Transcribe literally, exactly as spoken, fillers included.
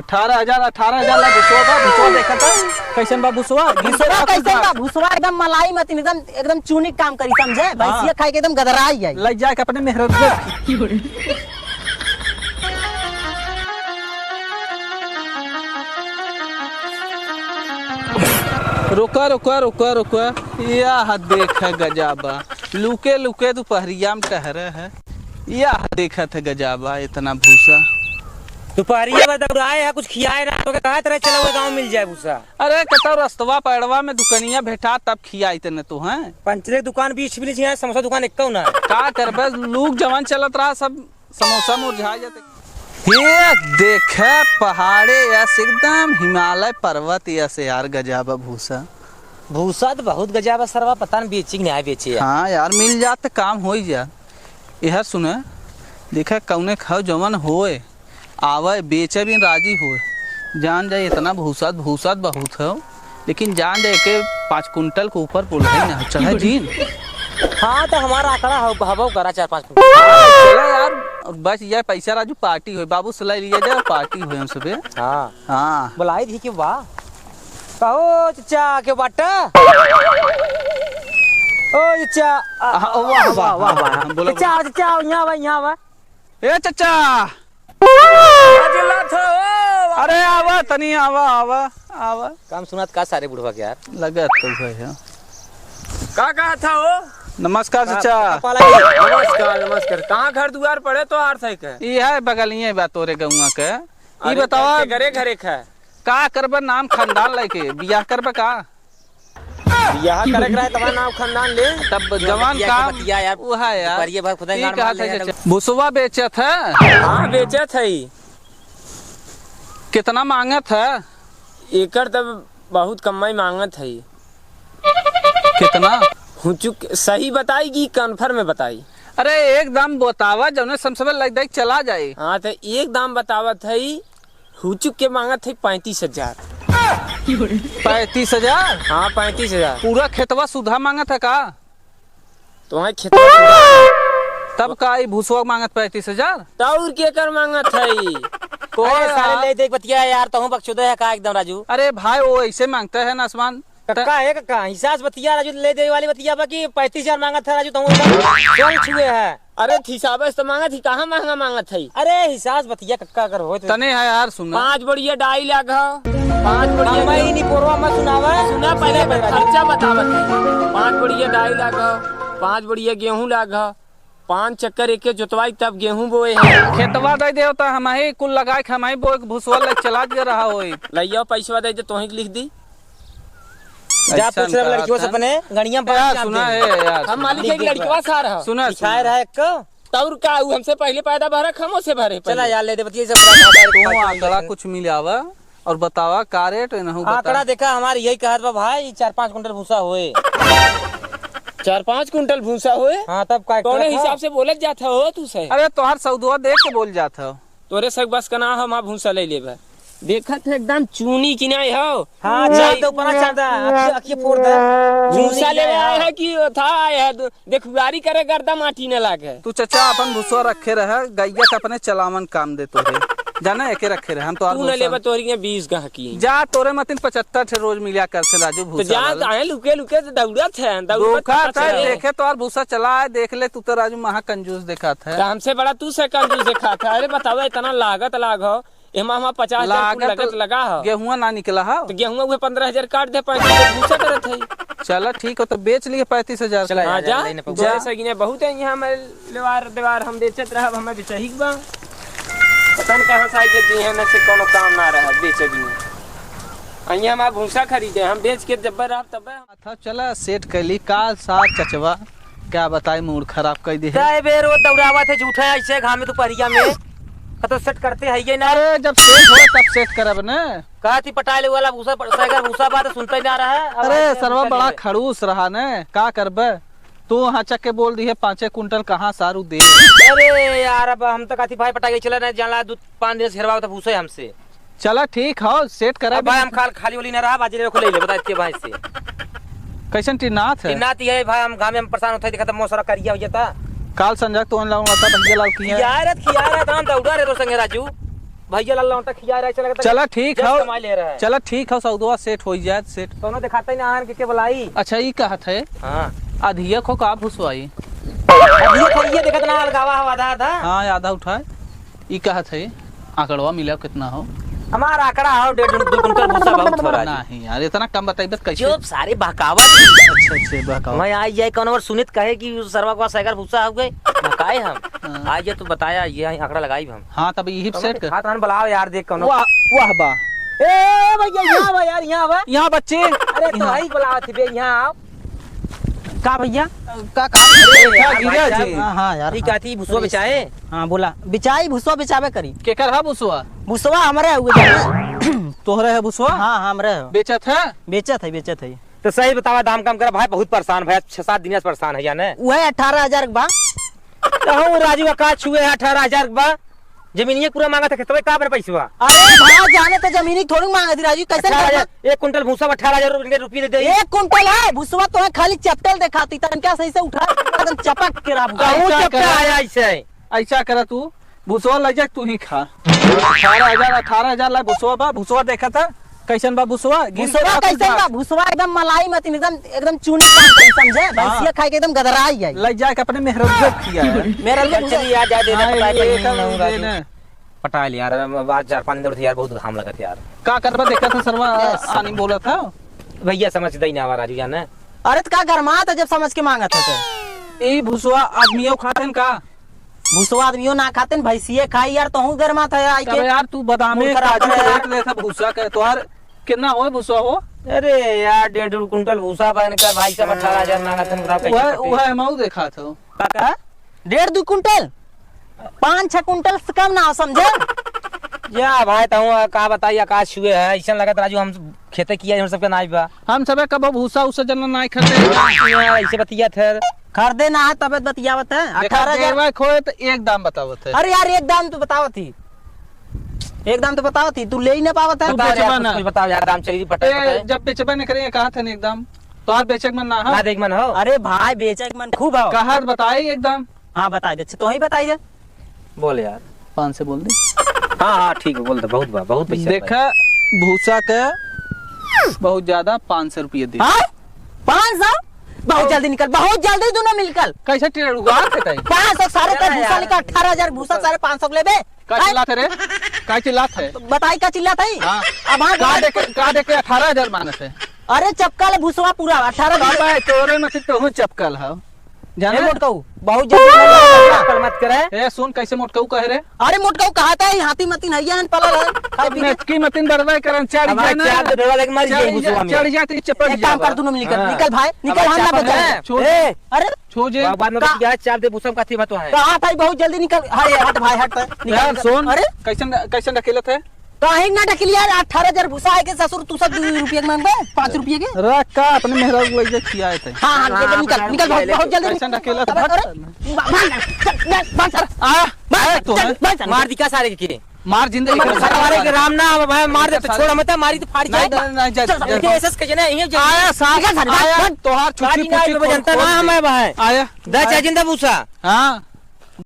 अठारह हजार, अठारह हजार ला भुसवा बा, भुसवा देखा था। कैसन बा भुसवा? भुसवा कैसन बा? भुसवा एकदम मलाई मतिन, एकदम, एकदम चूनी काम करी, समझे? हाँ। भैंसिया खाए के एकदम गदराई आई। लइ जाए के अपने मेहररुआ। रुका, रुका, रुका, रुका। यह देख गजाबा, लुके लुके दुपहरिया में टहरे है। यह देखत है गजाबा, इतना भूसा। दुपहरिया में दौड़ाए है, कुछ खियाए ना, तो कहत रहे चलो वो गाँव मिल जाए भूसा। अरे कतौ रस्तवा पैड़वा में दुकनिया भेटा तब खियाई तने तो हैं। पंचरे दुकान बीच में नहीं है, समोसा दुकान एक ना। का करबे, लुक जवन चलत रहा सब समोसा मुरझा जाते। ये देखे पहाड़े यस एकदम हिमालय पर्वत यस यार, गजाबा भूसा। भूसा तो बहुत गजाबा सरवा, पता न बेची कि नहीं बेची यार। हाँ यार, मिल जात त काम होई जा। यह सुने, देखे कौने खाओ जवन होए, आवे बेचे भी राजी होए। जान जाए इतना भूसा, भूसा बहुत है। लेकिन जान दे के पाँच कुंटल के ऊपर बोल है ना, चाहे जीन। हाँ, तो हमारा आंकड़ा हव-, हवो करा चार पाँच कुंटल। हाँ, चला यार, और बस ये पैसा राजू पार्टी होई, बाबू से ले लिया जाए, पार्टी होई हम सबे। हाँ। हाँ। बुलाई थी कि वाह। कहो चचा के बाटा। ओ चचा। आ, हाँ, वाह, वाह, वाह, वाह। हाँ, बोलो, चचा, बोलो। चचा, यहाँ आवा, यहाँ आवा। ए चचा। का चिल्लात हो? अरे आवा, तनी आवा, आवा, आवा। काम सुनात का सारे बुढ़वा के यार? लगत तो है, हाँ। का कहत हो? नमस्कार का-, चचा। कपाला के नमस्कार, नमस्कार। कहाँ घर दुआर पड़े तो आर थे के? ई है बगलिए बा तोरे गौवा के। ई अरे बतावा, के घरे घरे खा। का करबे नाम खानदान लेके? बियाह करबे का? बियाह करे के रहे, तब नाम खानदान ले। तब जवान बतिया के काम बतिया यार। वो है यार। दुपहरिया भर खुदा ई गाड़ कहा मार ले था यार। चचा? भुसवा बेचत है? हाँ, बेचत है। कितना मांगत है? एकर तब बहुत कम्मई मांगत है। कितना? हुचुक सही बताई कि कन्फर्म में बताई? अरे, एक दाम बतावा, जौने से हम सब लग दे चला जाए। हाँ, तो एक दाम बतावत है। हुचुक के मांगत है पैंतीस हजार। पैंतीस हजार? हाँ, पैंतीस हजार। पूरा खेतवा सुधा मांगत है का? तो वहीं खेतवा सुधा। तब का ई भूसवा मांगत पैंतीस हजार? तौर के कर मांगत है? तो अरे, सारे यार। ले देख बतिया यार, तहूँ बकचोदे है का एकदम राजू? अरे भाई, वो ऐसे मांगते हैं ना आसमान। कक्का है कक्का, हिसाब से बतिया राजू, ले दे वाली बतिया बा कि पैंतीस हजार मांगत है राजू, तहूँ एकदम दिल छुए है। अरे, हिसाब से तो मांगत ही, कहाँ महंगा मांगत है? अरे, हिसाब से बतिया कक्का अगर होय तो। तने है यार, सुना। पाँच बोरिया डाई लाग ह, पाँच बोरिया हमें ही नहीं, कोरवा मत सुनावा। सुना, पहले सुना, पहले। खर्चा बतावत है। पाँच बोरिया डाई लाग ह, पाँच बोरिया गेहूं लाग ह, पाँच चक्कर एके जोतवाई तब गेहूं बोए है। खेतवा दे देव त हमही कुल लगाए के हमही बोए के भुसवा ले चला जे रहा होई। लइया पैसवा दे दे, तोही के लिख दी। जा ऐसा पूछ रहे कहा लड़कियों से था। अपने गणिया में यार, पाँच सुना चाप है दे। यार, हम सुना। मालिक एक लिख दे लड़कवा बा। सार ह। सुना, लिखाए सुना। रहा एक को। तौर का, ऊ हमसे पहले पैदा भरा, हमो से भरे चला पहले। यार, ले दे, बतिया, सब बता, बता, तू बता, आंकड़ा बता। कुछ मिलावा और बतावा का रेट है, नहु बता। आंकड़ा देखा, हमार यही कहत बा भाई, चार पाँच कुंटल भूसा होए। चार पाँच कुंटल भूसा होए? हाँ, तब का, कौने का? हिसाब से बोलत जात हो तू से? अरे, तोहार सौदवा देख के बोल जात हो। तोरे से बस का ना, हम भूसा ले लेबे। देखत है एकदम चूनी की नहीं हो। हाँ, नहीं। चाप दे ऊपर, चाप दे, अखिए, अखिए फोड़ दे। भूसा चूनी ले की नहीं आए हो। है कि था आए है, दो-, देखुआरी करे गर्दा माटी न लागे। तू चचा अपन भूसा रखे रहे, गैया के अपने चलावन काम दे तोरे। जाना एके रखे रहे, हम तो तू न लेबे, तोरी के बीस गहकी। जा, तोरे मतिन पचहत्तर ठे रोज मिला करते राजू तो भूसा जा, वाला। काहे लुके लुके दौड़त है, दौड़त धोखा पता था, चले। देखे तो और भूसा चला है, देख ले, तू तो राजू महा कंजूस देखात है। तो हमसे बड़ा तू से कंजूस देखात है। अरे बतावा, इतना लागत लाग हो, एमा, एमा पचास हजार कुल लागत लागत लगा हो। गेहुआ ना निकला हो। तो गेहुआ उहे पन्द्रह हजार काट दे, पैंतीस हजार भूसा करत है। चला ठीक हो, तो बेच लिए पैंतीस हजार। चला हाँ, यार, जा। ले ना पकड़। जा। जैसे कि नहीं, बहुत है यहाँ हमारे लेवार देवार, हम बेचत रहब, हमें बेचही के बा। पता न कहाँ से आई के दी है, न से कोनो काम ना रहा, बेचे भी नहीं। आ यहाँ हमारा भूसा खरीदे, हम बेच के जब रहब तब। था, चला सेट कर ली, काल साथ चचवा, क्या बताई, मूड खराब कर दे है। तय बेर वो दौड़ावा थे झूठा ऐसे घाम में दोपहरिया में। तो सेट करते हैं ये ना। अरे, जब सेट हो तब सेट करब न। कहा थी पटाइल वाला भूसा, सैगर भूसा बात सुनते ही ना रहा है। अब अरे, ऐसे सरवा भूसा बड़ा ले। खड़ूस रहा न, का करबे? तू हचक के बोल दिहे पाँचे कुंटल कहाँ सारू दे। अरे यार, अब हम तो कहा थी भाई पटाई चला ना, जाला दू पाँच दिन से घेरवा तो भूसे हमसे। चला ठीक हौ, सेट करा अब भाई भी। हम खाल-, खाली वाली ना रहा, बाजी रखो, ले ले, बता इतने भाई से। कैसन टिन्नात है? टिन्नात ही है भाई, हम घामे में परेशान होते हैं, देखा था मौसरा करिया हो जाता। काल संजय तो ऑनलाइन आता, भैया लाल की है। खिया रहे, खिया रहे, तो हम दौड़ा रहे तो संगे राजू। भैया लाल लौंटा खिया रहा है, चला के चला ठीक जस हो, कमाई ले रहा है। चला ठीक हो, सौदवा सेट हो जाए, सेट। कौनो दिखाता ही ना आन के, के बुलाई। अच्छा, ई कहत है, हाँ। अधिया खो का भुसवाई? अधिया खो ये देखत ना अलगावा हो आधा आधा। हाँ, आधा उठाए। ई कहत है, आंकड़वा मिला कितना हो? हमार आंकड़ा हो डेढ़ दो कुंटल भूसा बहुत हो रहा है। नहीं यार, इतना कम बताई बस कैसे? चुप सारे बहकावा। अच्छा, अच्छा, बहकावा। मैं आई जाए कौन और सुनित कहे कि सरवा को सैगर भूसा हो गए, बहकाए हम। हाँ। आज ये तो बताया, ये आंकड़ा लगाई हम। हाँ, तब यही तो सेट कर। हाथ हाथ बुलाओ यार, देख कौनो। वाह, वाह बा। ए भैया, यहाँ बा यार, यहाँ बा। यहाँ बच्चे। अरे तो यहाँ। भाई बुलाओ थी बे, यहाँ आओ। का भैया? का, का? अरे यार, का गिरा भाई जी? साहब, हाँ, हाँ यार, ई हाँ। का थी, भुसवा बेचाए? हाँ, बोला। बिचाई, भुसवा बेचावे करी। केकर है भुसवा? भुसवा हमरे हुए जाने। तोहरे है भुसवा? हाँ, हाँ, हमरे हो। बेचत है? बेचत है, बेचत है। तो सही बतावा, दाम कम करा भाई, बहुत परेशान भाई, छह सात दिन से परेशान है याने। वह अठारह हजार के बा। कहूँ राजू का का छुए है अठारह हजार के बा? जमीनिया पूरा मांगा था, खेतवे का बने पैसवा? अरे भाई, जाने तो जमीनी थोड़ी मांगा थी राजू, कैसे अठारह हजार, करबा? एक कुंटल भूसा में अठारह हजार रुपये, रुपये दे दे। एक कुंटल है भूसवा, तो है खाली चपटल देखाती, तन क्या सही से उठा, एकदम चपक के रहा भूसा। कहूँ ऐसा चपटा करा। आया ऐसे। ऐसा करा तू, भुसवा ले जा, तू ही खा। अठारह हजार, अठारह हजार ला भुसवा बा, भुसवा देखा था, कैसन बा भुसवा? गिर भुसवा गया कैसन था। बा? भुसवा एकदम मलाई मतिन, एकदम, एकदम चूनी पान करी, समझे? हाँ। भैंसिया खाए के एकदम गदराई आई। ले जाके अपने मेहररुआ खिया है। मेहररुआ भुसवा। चलिए, आ जा, दे दे, हाँ, पटाए ये पटाए कर नहीं दे होगा दे। पटा लिया यार, अब आज चार पाँच दिन से यार बहुत घाम लगत यार। का करबा देखा था सरवा, यस। आनी बोला था। भैया समझ दई ना आवा राजू जान। अरे तो का गरमात है जब समझ के मांगत है तो? ई भुसवा आदमियों खाते हैं का? भुसवा आदमियों ना खाते हैं, भैंसिए खाई यार, तोहू गरमात है आई के। अरे यार, तू बादामे मूड खराब काजू करे के यार। रेट लेता भूसा के, तोहार कितना होए भूसा हो? अरे यार, डेढ़ दो कुंटल भूसा बन कर भाई साहब अठारह हजार मांगत हैं, बताओ कैसे वह, कटे? वह हम देखा था। का कहा? डेढ़ दो कुंटल? पाँच छह कुंटल से कम ना हो, समझे? या भाई, तहूँ का बताई, आकाश छुए है, ऐसा लगत राजू हम खेते किया, हम सबके नाई बा। हम सबे कबो भूसा उसा जना नाई खरीदे। यार, ऐसे बतिया थे। खरीदे ना है, तबे बतियावत है। देखा, अठारह हजार। देवा खोए तो एक दाम बतावत है। अरे यार, एक दाम तो बतावत ही, एक दाम तो बतावत ही, तू ले ही ना पावत है। तू बताओ यार, बेचबा कुछ, ना। कुछ बताओ यार, दाम चली पटा ए, पटा है। जब बेचबा नहीं करेंगे, कहा था नहीं एक दाम, तो आज बेचे के मन ना हो? ना देख मन हो। अरे भाई, बेचे के मन खूब हो। कहा बताई एक दाम। हाँ, बताई दे, अच्छा, तो ही बताई दे। बोल यार। पाँच सौ बोल दे। हाँ, हाँ, ठीक है, बोल दे, बहुत बा, बहुत पैसा बा। देखा, भूसा के बहुत ज्यादा, पाँच सौ रुपये दे। हाँ? पाँच सौ? बहुत हाँ। जल्दी निकल, बहुत जल्दी दोनों मिलकर। कैसे टेढ़ हुआ थे तई? पाँच सौ साढ़े चला का भूसा यार। निकाल, अठारह हजार भूसा, साढ़े पाँच सौ के लेबे। का हैं? चिल्लात है रे? का चिल्लात है? बताई का चिल्लात है? हाँ। अब हाँ, का बोला। देख के, का देख के अठारह हजार मांगत है? अरे चपकल भूसवा पूरा अठारह का हजार। बा, तोरे मत तो हूँ चपकल है। जाने? ए मोटकऊ, बहुत जल्दी मत करे। ए, सुन, कैसे मोटकऊ कहे रे? अरे मोटकऊ कहा था, ई हाथी मतिन है, यहाँ पला रहा है, खाए पी के। मेचकी मतिन बरवाए करन, चढ़ अब जा आज ना। चाप दे, ढोला लेके मर चढ़ जाए जा, भुसवा में। चढ़ जा, तो चपट एक काम जावा। कर, दोनों मिलकर हाँ। निकल भाई, निकल, अब हम ना चाप बचा। दे। छोड़। ए, अरे, छोड़ जे। बाबा ने का? बतिया, चाप दे, भुसवा में काथी बात है। कहा था, बहुत जल्दी निकल। अरे, हट भाई, हट, निकल, यार, निकल। सुन, अरे? कैसन, कैसन ढकेलत है? काहे ना ढकेली यार, अठारह हजार भूसा आए के ससुर, तू सब दो रुपया के मांगबे, पाँच रुपया के? रख का, अपने मेहरा को लेके खियाए थे। हाँ, हाँ, निकल, हाँ, निकल, अपना निकल, भाग, रुपया बहुत लेके। जल्दी कैसन निकल। ढकेलत है, अरे, भाग। अरे, भाग, भाग, चल, भाग, भाग, चल। आ, भाग, ए, तो चल, है। भाग, चल। मार दी का सारे के? मार जिंदगी का सारे के राम ना, अब भाई, मार दे तो सारे छोड़, मत मारी तो फाड़ नहीं, जाए। नहीं, नहीं, जा, चल, जा, ये जा। एसएस के जने, ये जने। आया साहब, निकल सारे, आया, भाग। तोहार छुट्टी काटी ना, पुट्टी ये जनता कुल ना, हम है भाई। आया। दे चाहे जिंदा भूसा। हाँ।